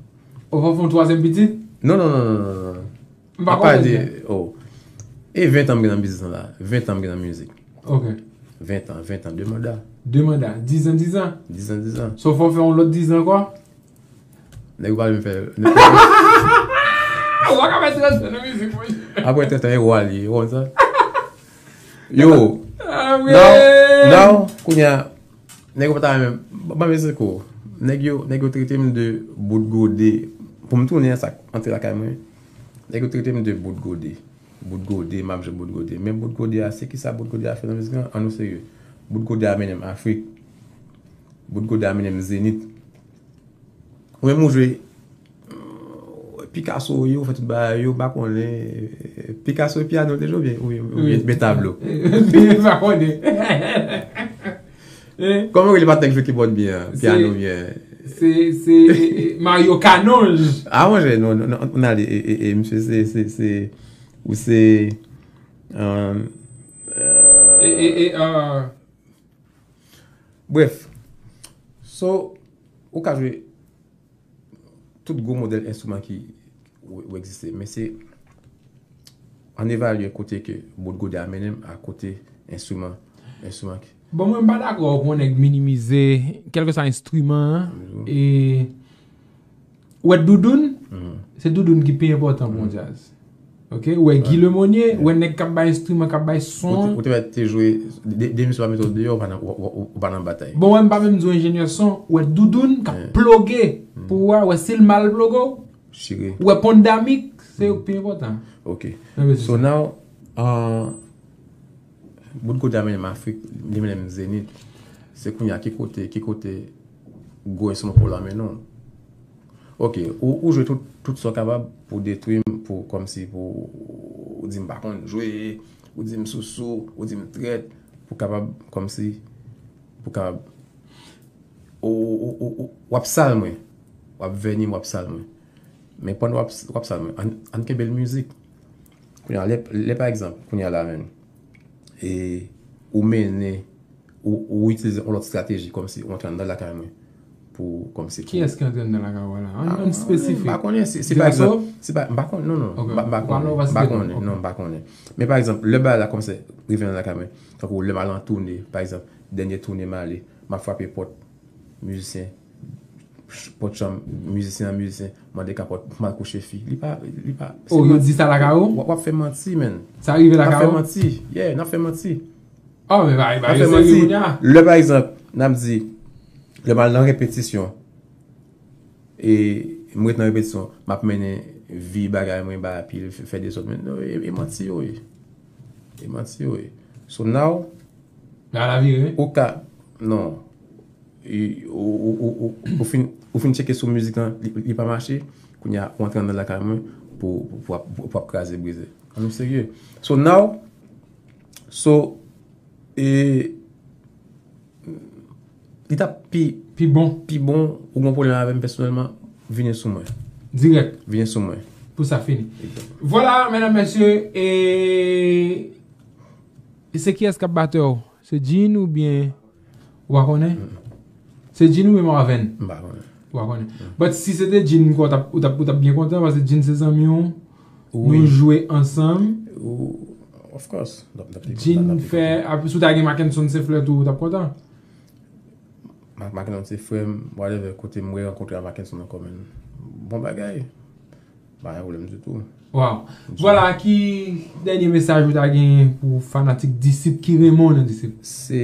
Ou fè yon twazyèm pitit? Non, non, non, non, non, non. M pa konprann byen. Oh. E ven tan m gen nan biznis lan la. Ven tan m gen nan mizik. Ok. Ven tan, ven tan, de manda. De manda. Diz an, diz an. Diz an, diz an. So, fò w fè yon lòt diz an ankò? Nèg yo pa vle m fè. Ou pa ka fè trant an nan mizik, monchè. Apre trant an, e wa li, ou konn sa? Yo. Ah, now, now, kounye a, nèg yo pa ta renmen, ban m esplike w. Nèg yo, nèg yo trete m de bout gode. Pou m tounen sa k antre lakay mwen, nèg yo trete m de bout gode. Bout gode, m ap jwe bout gode. Men bout gode a, se kisa bout gode a fè nan mizik lan? Ann nou serye. Bout gode a mennen m Afrik. Bout gode a mennen m Zenith. Ou menm ou jwe, euh, Picasso yo, fè tout bagay yo, m pa konnen. Picasso e pyano te jwe oubyen, oubyen, oubyen, oubyen tablo? M pa konnen. Kòman yo rele patnè k jwe kibòd byen an? Pyano byen. Se, se Mario Canonge. Ah, monchè, non, non, non, ann ale, e, e, e, misye, se, se, se, ou se, euh, euh, e, e, e, euh, Bref, so, ou ka jwe tout gwo modèl enstriman ki ou, ou egziste, men se ann evalye kote ke bout gode a mennen m a kote enstriman, enstriman ki. Bon, mwen m pa dakò pou yon nèg minimize kèlkeswa enstriman an, e Ou wè doudoun, se doudoun ki pi enpòtan pou yon djaz. Ok, ou wè Guy Lemonnier, ou wè nèg k ap bay enstriman, k ap bay son an. Ou te, ou te wè te jwe, de, de misye pa mete w deyò, ou pa nan, ou, ou, ou pa nan batay. Bon, wè m pa menm di w enjenyè son, ou wè doudoun k ap ploge pou wè, wè si l mal ploge w. Chire. Ou wè Pondamik, se yo k pi enpòtan. Ok. So now, uh, Bout gode a mennen m Afrik, li mennen m Zenith. Se kounye a ki kote, ki kote gwo enstriman pou w la mennen w. Ok, ou, ou jwe tout, tout sa w kapab pou detwi m, pou, kòmsi pou, ou di m pa konn jwe, ou di m sousou, ou di m trèt, pou kapab, kòmsi, pou kapab, ou, ou, ou, ou, w ap sal mwen, w ap vèni m, w ap sal mwen. Men pandan w ap, w ap sal mwen, ann, ann kenbe l mizik. Kounye a, lè, lè pa egzanp, kounye a la menm, e ou mennen, ou, ou itilize yon lòt estrateji, kòmsi ou antre anndan lakay mwen, pou, kòmsi pou. Kiyès ki antre anndan lakay ou a la? Ann, ann espesifik. M pa konnen, se, se pa egzanp, se pa, m pa konnen, non, non, m pa, m pa konnen, m pa konnen, non, m pa konnen. Men pa egzanp, lè bagay la kòmanse rive nan lakay mwen, tankou lè m al an toune, pa egzanp, dènye toune m ale, m ap frape pòt mizisyen, pòt chanm mizisyen an, mizisyen mande kapòt, m al kouche fi. Li pa, li pa. Oh, yo di sa lakay ou? W ap fè manti, menn. Sa rive lakay ou? N ap fè manti. Yeah, n ap fè manti. Oh, men bagay, bagay yo serye kounye a. Lè, pa egzanp, n ap di, lè m al nan repetisyon, e m ret nan repetisyon, m ap mennen vi bagay mwen, bay anpil, fè, fè dezòd, men non, e, e manti yo ye. E manti yo ye. So now, bagay la vire, wi. Ou ka, non. E, ou, ou, ou, ou, ou fin, ou fin tcheke sou mizik lan, li, li pa mache, kounye a, ou antre anndan lakay mwen pou, pou, pou, pou, pou ap kraze brize. Ann nou serye. So now, so, e, li t ap pi, pi bon, pi bon, ou gen pwoblèm avè m pèsonèlman, vini sou mwen. Dirèk. Vini sou mwen. Pou sa fini. Vwala, medam, mesye, e, e se kiyès k ap batè w? Se Jean oubyen ou pa konnen? Se Jean oubyen Marven? M pa konnen. Ou pa konnen. But si se te Jean, ou t ap, ou t ap, ou t ap byen kontan, paske Jean se zanmi w. Nou jwe ansanm. Of course. Jean fè, apre si w ta gen Mackenson se flè tou, ou t ap kontan? Mackenson se frè m, whatever, kote m rerankontre a Mackenson ankò, menn. Bon bagay. Pa gen pwoblèm ditou. Wow. Vwala, ki dènye mesaj ou ta genyen pou fanatik Disip ki renmen w nan Disip? Se,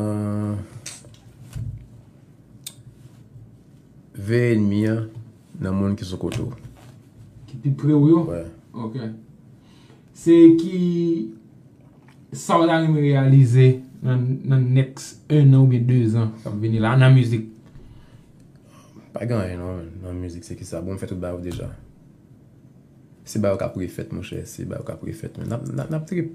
euh, veye ènmi an nan moun ki sou kote w. Ki pi pre w yo? Wè. Ok. Se ki sa w ta renmen reyalize nan, nan next un an oubyen de zan k ap vini la, nan mizik? Pa gen anyen non, nan mizik, se ki sa? Bon, m fè tout bagay yo deja. se bagay yo k ap refèt, monchè, se bagay yo k ap refèt, men n ap, n ap, n ap trip.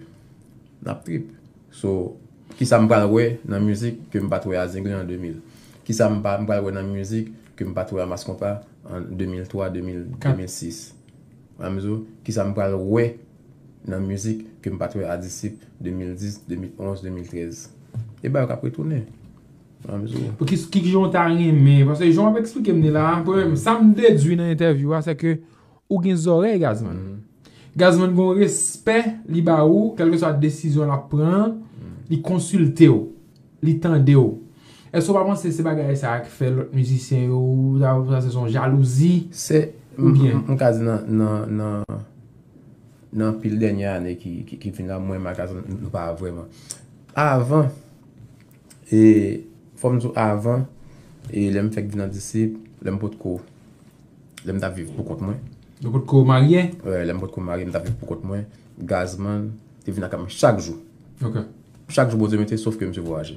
N ap trip. So, kisa m pral wè nan mizik ke m pa t wè a Zenglen an de mil? Kisa m pa, m pral wè nan mizik ke m pa t wè a Mass Konpa an de mil twa, de mil, de mil sis? Anmzo, kisa m pral wè nan mizik ke m pa t wè a Disip de mil dis, de mil onz, de mil trèz? E bagay yo k ap retounen. Anmzo. Pou ki, ki, ki jan w ta renmen? Paske jan w ap eksplike m li la, pou mwen, sa m dedwi nan entèvyou a, se ke ou gen zòrèy, Gazman. Gazman gen yon respè li ba ou, kèlkeswa desizyon l ap pran, li konsilte w, li tande w. Èske w pa panse se bagay sa a k fè lòt mizisyen yo, ou ta panse se yon jalouzi? Se, m, oubyen? M, m ka di nan, nan, nan, nan anpil dènye ane ki, ki, ki vin la, mwen, Magazin, nou pa vrèman. Avan, e, fò m di w avan, e, lè m fèk vin nan Disip, lè m potko, lè m t ap viv pou kont mwen. Ou potko marye? Wè, lè m potko marye, m t ap viv pou kont mwen. Gazman te vin lakay mwen chak jou. Ok. Chak jou Bondye mete, sof ke misye vwayaje.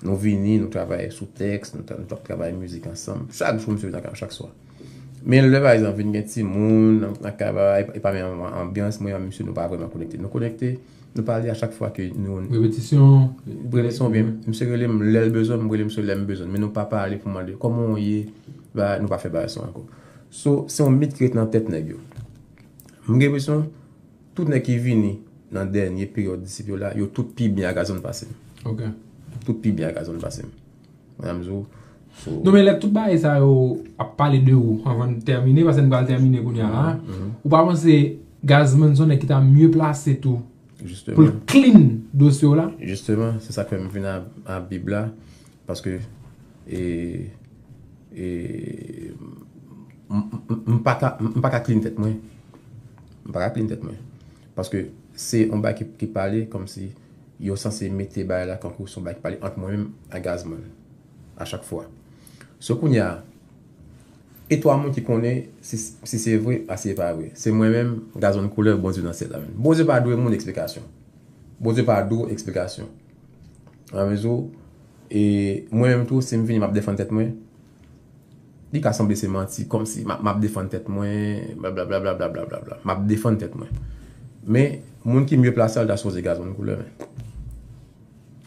Nou vini, nou travay sou tèks, nou, t-, nou t ap travay mizik ansanm. Chak jou, misye vin lakay mwen, chak swa. Men lè, pa egzanp, vin gen timoun, nan, nan kay, e, e pa menm anbyans, mwen ak misye, nou pa vrèman konekte. Nou konekte, nou pale a chak fwa ke nou. Repetisyon. Repetisyon, byen, misye rele m lè l bezwen m, m rele misye lè m bezwen l. Men nou pa pale pou mande, kòman w ye? Ba, nou pa fè bagay sa ankò. So, se yon mit ki ret nan tèt nèg yo. M gen enpresyon, tout nèg ki vini nan dènye peryòd Disip yo la, yo tout pi byen a Gazman pase m. Ok. Tout pi byen a Gazman pase m. Mwen, m di w, so. Non, men lè tout bagay sa yo ap pale de ou, anvan n tèmine, paske n pral tèmine kounye a la, mhm, ou pa panse Gazman se yon nèg ki ta mye plase tou pou l clean dosye w la? Jisteman, se sa k fè m vin a, a Bib la, paske, e, e, m, m, m pa ka, m pa ka clean tèt mwen. M pa ka clean tèt mwen. Paske se yon bagay ki, ki pale kòmsi yo sanse mete bagay la kankou se yon bagay ki pale ant mwen menm ak Gazman a chak fwa. So kounye a, e twa moun ki konnen si, si se vre a si se pa vre. Se mwen menm, Gazman Koulè, Bondye nan syèl la menm. Bondye pa dwe moun eksplikasyon. Bondye pa dwe w eksplikasyon. Anmezi, e mwen menm tou, si m vini, m ap defann tèt mwen, li ka sanble se manti, kòmsi m ap, m ap defann tèt mwen, blablabla, blablabla. M ap defann tèt mwen. Men, moun ki mye plase a, l ta sipoze Gazman Koulè, men.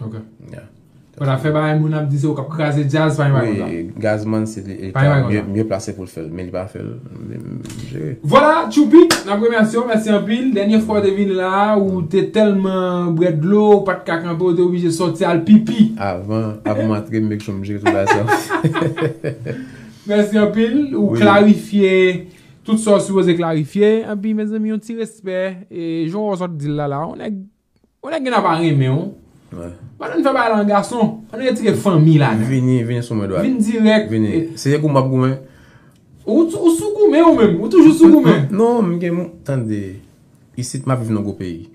Ok. Yeah. Pou ta fè bagay moun ap di se ou k ap kraze djaz, pa yon bagay konsa. Wi, Gazman se li, li ta mye, mye plase pou l fè l, men li pa fè l, men m jere. Vwala, Tchoupi, n ap remèsye w, mèsi anpil. Dènye fwa w te vin la, ou te tèlman bwè dlo, ou pa t ka kanpe, ou te oblije sòti al pipi. Avan, avan m antre, m make sure m jere tout bagay sa. Mèsi anpil, ou klarifye tout sa w sipoze klarifye. Epi, mezanmi, yon ti respè, e jan w sot di l la, la, yon nèg Ou nèg gen apa renmen w. Wè. Pandan n fè bagay la an gason, ann retire fanmi ladan. Vini, vini sou mwen dwat. Vin dirèk. Vini. Seye goumen m ap goumen. Ou, ou sou goumen ou menm, ou toujou sou goumen. Non, non, m gen moun, tande, isit m ap viv nan gwo peyi.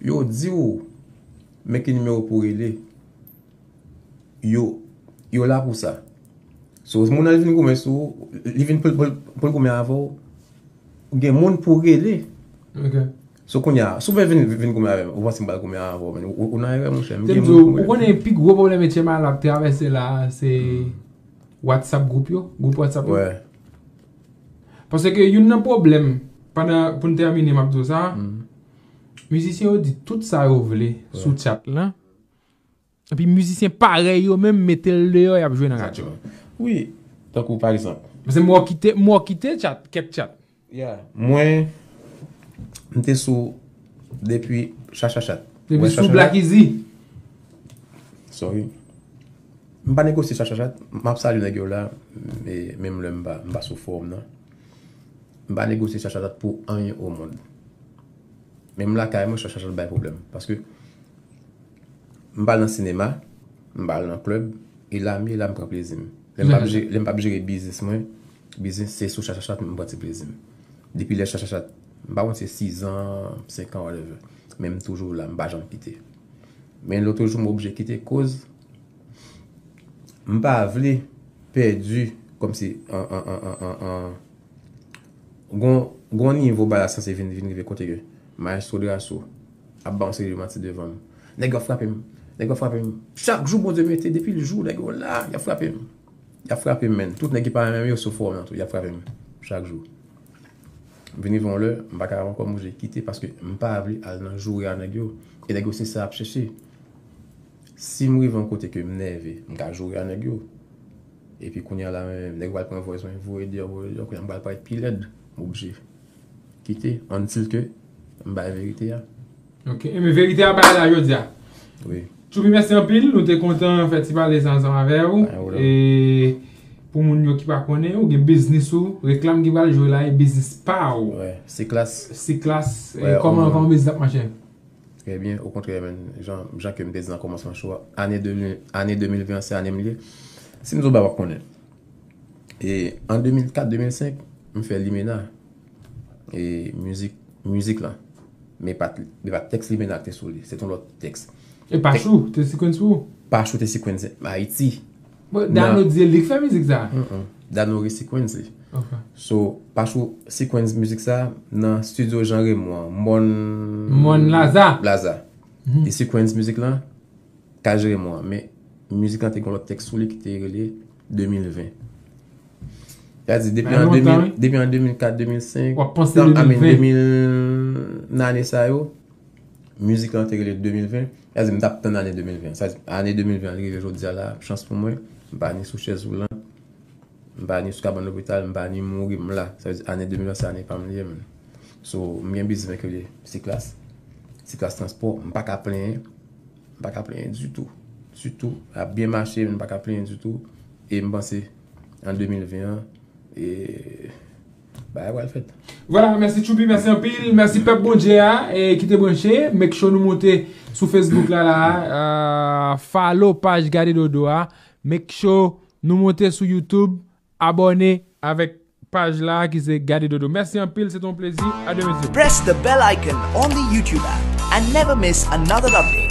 Yo di w, men ki nimewo pou rele. Yo, yo la pou sa. So, moun nan vin goumen sou ou, li vin pou, pou, pou l goumen avè w, ou gen moun pou w rele. Ok. So, kounye a, si w vle vin, vin goumen avè m, ou panse m pral goumen avè w, men ou, ou nan erè, monchè. M gen moun pou m rele. Ou konnen pi gwo pwoblèm H M I la ap travèse la, se WhatsApp gwoup yo, gwoup WhatsApp yo. Wè. Paske youn nan pwoblèm, pandan, pou n tèmine, m ap di w sa, mizisyen yo di tout sa yo vle sou tchat lan. Epi mizisyen parèy yo menm mete l deyò, y ap jwe nan radyo. Wi, tankou pa egzanp. Paske m wè w kite, m wè w kite tchat, kèk tchat. Yeah. Mwen, m te sou depi chat chat chat. Depi sou Black Easy. Sorry. M pa negosye chat chat chat. M ap salye nèg yo la, e menm lè m pa, m pa sou fowòm nan. M pa negosye chat chat chat pou anyen o mond. Menm lakay mwen, chat chat chat bay pwoblèm. Paske m pa al nan sinema, m pa al nan klèb, e la m ye la m pran plezi m. Lè m p ap jere, lè m p ap jere biznis mwen, biznis se sou chat chat chat m pran ti plezi m. Depi lè chat chat chat, m pa konn se sis an, senk an, whatever. Men m toujou la, m pa janm kite. Men lòt jou m oblije kite koz m pa vle pèdi kòmsi an, an, an, an, an, an, gon, gon nivo bagay la sanse vin, vin rive kote ke Maestro Drasso ap ba yon seri de manti devan m. Nèg yo ap frape m. Nèg yo ap frape m. Chak jou Bondye mete, depi l jou, nèg yo la, y ap frape m. Y ap frape m, menn. Tout nèg ki pa renmen m yo sou fowòm nan tou, y ap frape m. Chak jou. M vin rive yon lè, m pa ka ankò, m oblije kite paske m pa vle al nan joure a nèg yo. E nèg yo se sa y ap chèche. Si m rive yon kote ke m nève, m ka joure a nèg yo. Epi kounye a la, nèg yo pral pran voice mwen, voye deyò, voye deyò, kounye a m pral parèt pi lèd. M oblije kite, until ke m bay verite a. Ok, e men verite a bay la jodi a. Wi. Tchoubi, mèsi anpil, nou te kontan fè ti pale sa ansanm avè w. E pou moun yo ki pa konnen, ou gen biznis ou, reklam ki pral jwe la, e biznis pa ou. Wè, se klas. Se klas, e kòman kòman biznis ap mache? Trè byen, okontrè, men, jan, jan ke m te di nan kòmansman show a, ane de mil, ane de mil ven an se ane m li ye. Si m di w ba w ap konnen. E an de mil kat, de mil senk, m fè Limena. E mizik, mizik lan. Men pa t, men pa t tèks Limena ki te sou li, se t yon lòt tèks. E Pachou te sequence pou ou? Pachou te sequence Ayiti. Bon, Dano di li k fè mizik sa. Mm-mm. Dano re sequence li. Ok. So, Pachou sequence mizik sa nan studio Jean Raymond, Mòn Mòn Laza. Laza. Mhm. Li sequence mizik lan, Kaj Raymond. Men mizik lan te gen lòt tèks sou li ki te rele de mil ven. Sa di, depi Bagay an lontan, de mil, wi. Depi an de mil kat, de mil senk, W ap panse nan, I mean, de mil ven. de mil nan ane sa yo, mizik lan te rele de mil ven. Sa di, m t ap tann ane de mil ven. Sa di, ane de mil ven an rive jodi a la, chans pou mwen, m pa ni sou chèz woulan, m pa ni sou kabann lopital, m pa ni mouri, m la. Sa vle di, ane de mil ven se ane pa m li ye, man. So, m gen biznis mèkredi, se klas. Se klas transpò, m pa ka plenyen. M pa ka plenyen ditou. Ditou. Ap byen mache, men m pa ka plenyen ditou. E m panse, an de mil ven an, e bagay pral fèt. Vwala, mèsi Tchoubi, mèsi anpil, mèsi pèp Bondye a, e ki te branche, make sure nou monte sou Facebook la la, euh, follow paj Gade Dodo a, make sure nou monte sou YouTube, abòne avèk paj la ki se Gade Dodo. Mèsi anpil, se te yon plezi, a demen. Press the bell icon on the YouTube app and never miss another update.